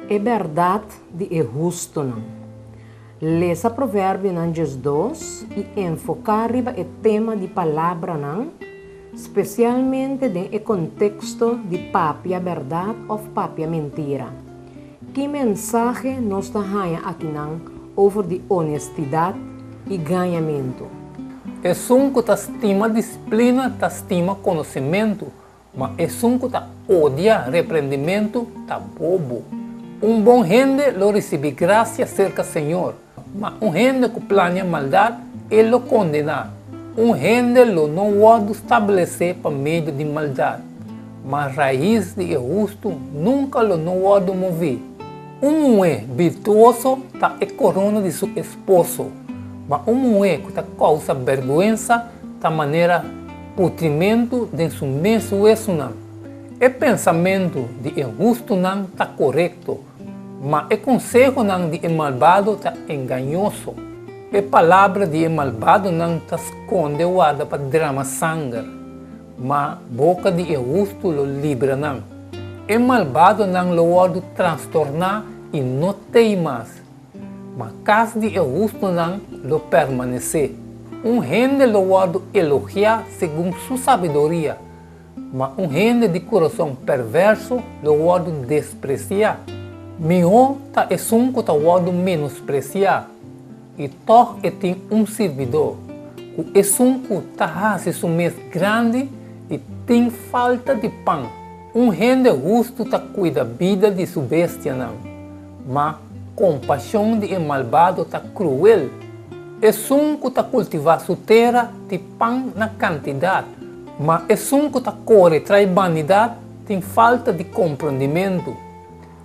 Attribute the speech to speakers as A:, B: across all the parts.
A: E bèrdat di e hustunan. Lesa Proverbionan 12 i enfoká riba e tema di palabranan, spesialmente den e konteksto di papia bèrdat òf papia mentira. Ki mensahe nos ta haña akinan over di onestidat i gañamentu?
B: Esun ku ta stima disiplina ta stima konosementu, Ma esun ku ta odia reprendimentu ta bobo. Un bon hende lo risibí grasia serka Señor, ma un hende ku plania maldat, E lo kondená. Un hende lo no wòrdu stablesé pa medio di maldat, ma rais di e hustu nunka lo no wòrdu moví. Un muhé birtuoso ta e korona di su esposo, ma un muhé ku ta kousa bèrgwensa ta manera putrimentu den su mes wesunan. E pensamentu di e hustunan ta korekto, ma e konsehonan di e malbado ta engañoso. E palabra di e malbadonan ta skonde warda pa drama sanger, ma boka di e hustu lo libra nan. E malbadonan lo wòrdu trastorná i no t'ei mas. Ma kas di e hustunan lo permanesé. Un hende lo wòrdu elogiá segun su sabiduria, ma un hende di kurason pèrvèrso lo wòrdu despresiá. Mihó ta esun ku ta wòrdu menospresiá i tòg e tin un sirbidó, ku esun ku ta hasi su mes grandi i tin falta di pan. Un hende hustu ta kuida bida di su bestianan, ma kompashon di e malbado ta kruel. Esun ku ta kultivá su tera tin pan na kantidat, ma esun ku ta kore trai banidat tin falta di komprondimentu.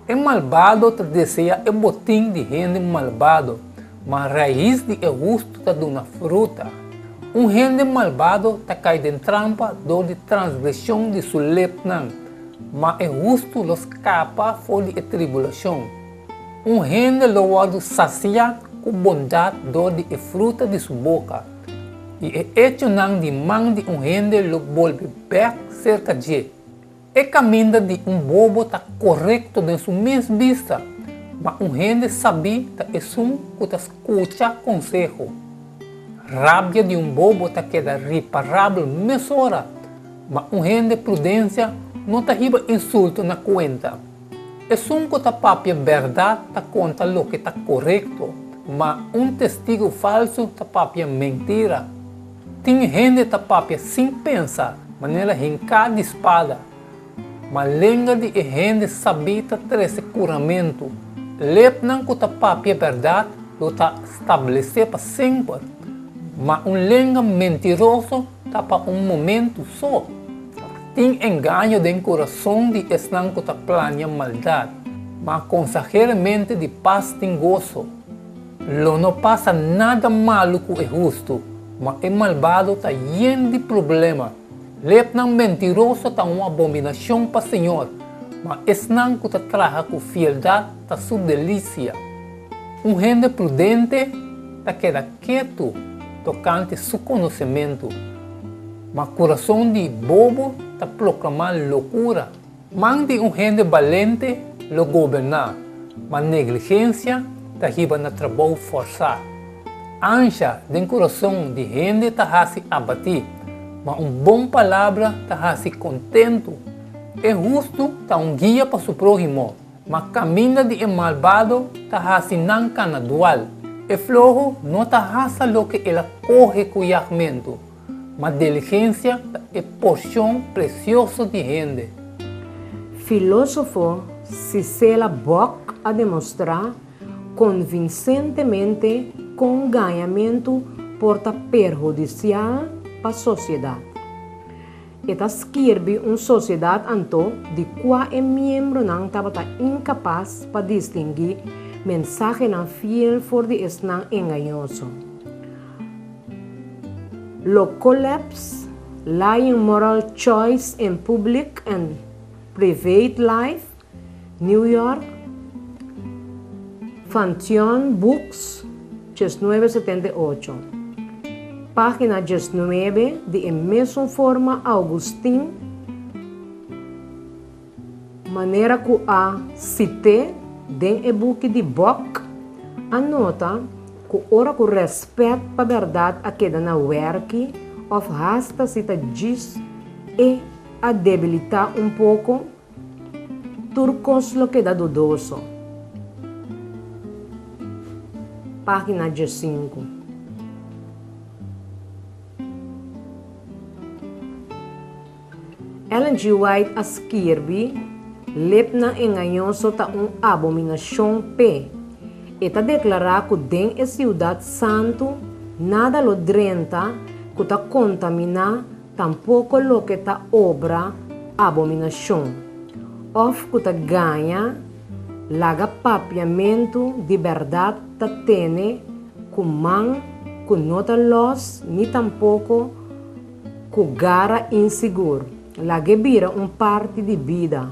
B: E malbado ta deseá e botin di hende malbado, ma rais di e hustu ta duna fruta. Un hende malbado ta kai den trampa dor di transgreshon di su lepnan, ma e hustu lo skapa for di e tribulashon. Un hende lo wòrdu sasiá ku bondat dor di e fruta di su boka, i e echonan di man di un hende lo bolbe bèk serka dje. E kaminda di un bobo ta korekto den su mes bista, ma un hende sabí ta esun ku ta skucha konseho. Rabia di un bobo ta keda riparabel mesora, ma un hende prudensia no ta hiba insulto na kuenta. Esun ku ta papia bèrdat ta konta loke ta korekto, ma un testigu falsu ta papia mentira. Tin hende ta papia sin pensa, manera hinká di spada. Ma lenga di e hende sabí ta trese kuramentu. Lepnan ku ta papia bèrdat lo ta stablesé pa semper, ma un lenga mentiroso ta pa un momentu so. Tin engaño den kurason di esnan ku ta plania maldat, ma konsaheramente di pas tin goso. Lo no pasa nada malu ku e hustu, ma e malbado ta yen di problema. Lepnan mentiroso ta un abominashon pa Señor, ma esnan ku ta traha ku fieldat ta su delisia. Un hende prudente ta keda ketu tokante su konosementu, ma kurason di bobo ta proklamá lokura. Man di un hende balente lo goberná, ma negligensia ta hiba na trabou fòrsá. Ansha den kurason di hende ta hasi abatí, ma un bon palabra ta hasi kontentu. E hustu ta un guia pa su próhimo, ma kaminda di e malbado ta hasi nan kana dual. E floho no ta hasa loke el a kohe ku yagmentu. Ma diligensia ta e porshon presioso di hende.
A: Filósofo Sissela Bok a demostrá konvinsentemente kon gañamentu por ta perhudisial pa sosiedat. E ta skirbi un sosiedat anto di kua e miembronan tabata inkapas pa distinguí mensahenan fiel for di esnan engañoso. Lo collapse lying moral choice in public and private life, New York, Fantion Books, 1978, Página 19 Di e mesun forma Augustin, manera ku a sit'é. den e buki di Buck a nota ku ora ku rèspèt pa bèrdat a keda na wèrki òf hasta si ta djis e a debilitá un poko, tur kos lo keda dudoso. Página diesinku. Ellen G. White a skirbi, Lepnan engañoso ta un abominashon p'e. E ta deklará ku den e siudat santu nada lo drenta ku ta kontaminá tampoko loke ta obra abominashon òf ku ta gaña, laga papiamentu di bèrdat ta tene ku man ku no ta lòs ni tampoko Ku gara insigur, lag'é bira un parti di bida,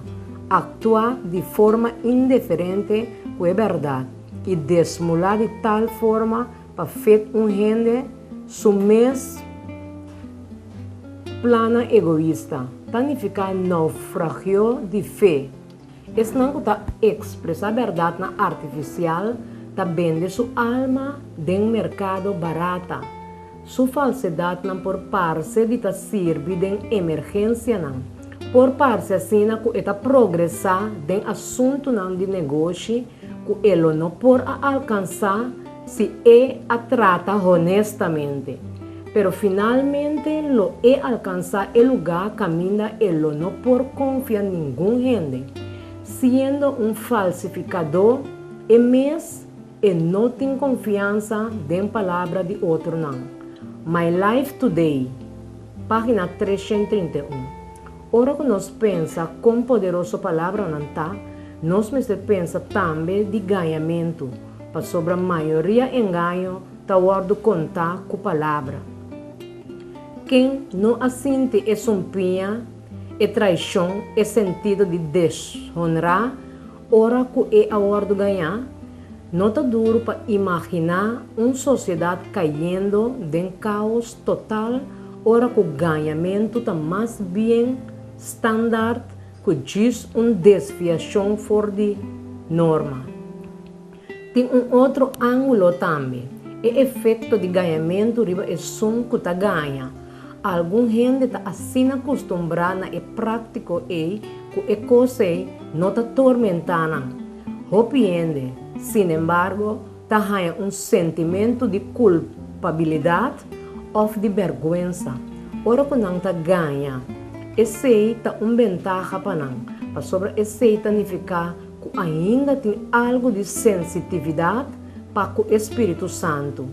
A: aktua di forma indeferente ku e bèrdat i desmulá di tal forma pa fet un hende su mes plannan egoista, ta nifiká naufragio di fe. Esnan ku ta ekspresá bèrdatnan artifisial ta bende su alma den merkado barata. Su falsedatnan por parse di ta sirbi den emergensianan. Por parse asina ku e ta progresá den asuntunan di negoshi ku e lo no por a alkansá si e a trata honestamente. Pero finalmente lo e alkansá e lugá kaminda e lo no por konfia ningun hende. Siendo un falsifikadó e mes, e no tin konfiansa den palabra di otronan. My Life Today, página 331. Ora ku nos pensa kon poderoso palabranan ta, nos mester pensa tambe di gañamentu, pasobra mayoria engaño ta wòrdu kontá ku palabra. Ken no a sinti e sumpiña, e traishon, e sentido di deshonrá ora ku e a wòrdu gañá? No ta duru pa imaginá un sosiedat kayendo den kaos total ora ku gañamentu ta mas bien standaard ku djis un desviashon for di norma. Tin un otro ángulo tambe, e efekto di gañamentu riba esun ku ta gaña. Algun hende ta asina kustumbrá na e práktiko ei ku e kos ei no ta tormentá nan. Hopi hende, sinembargo, ta haña un sentimentu di kulpabilidat òf di bèrgwensa ora ku nan ta gaña. Esei ta un bentaha pa nan, pasobra esei ta nifiká ku ainda tin algu di sensitividat pa ku e spiritu santu.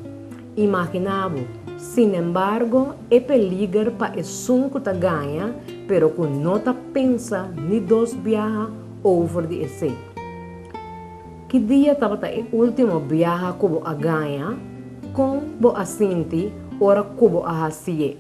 A: Imaginá bo, sinembargo, e peliger pa esun ku ta gaña pero ku no ta pensa ni dos biaha over di esei. Ki dia tabata e último biaha ku bo a gaña? Kon bo a sinti ora ku bo a hasié?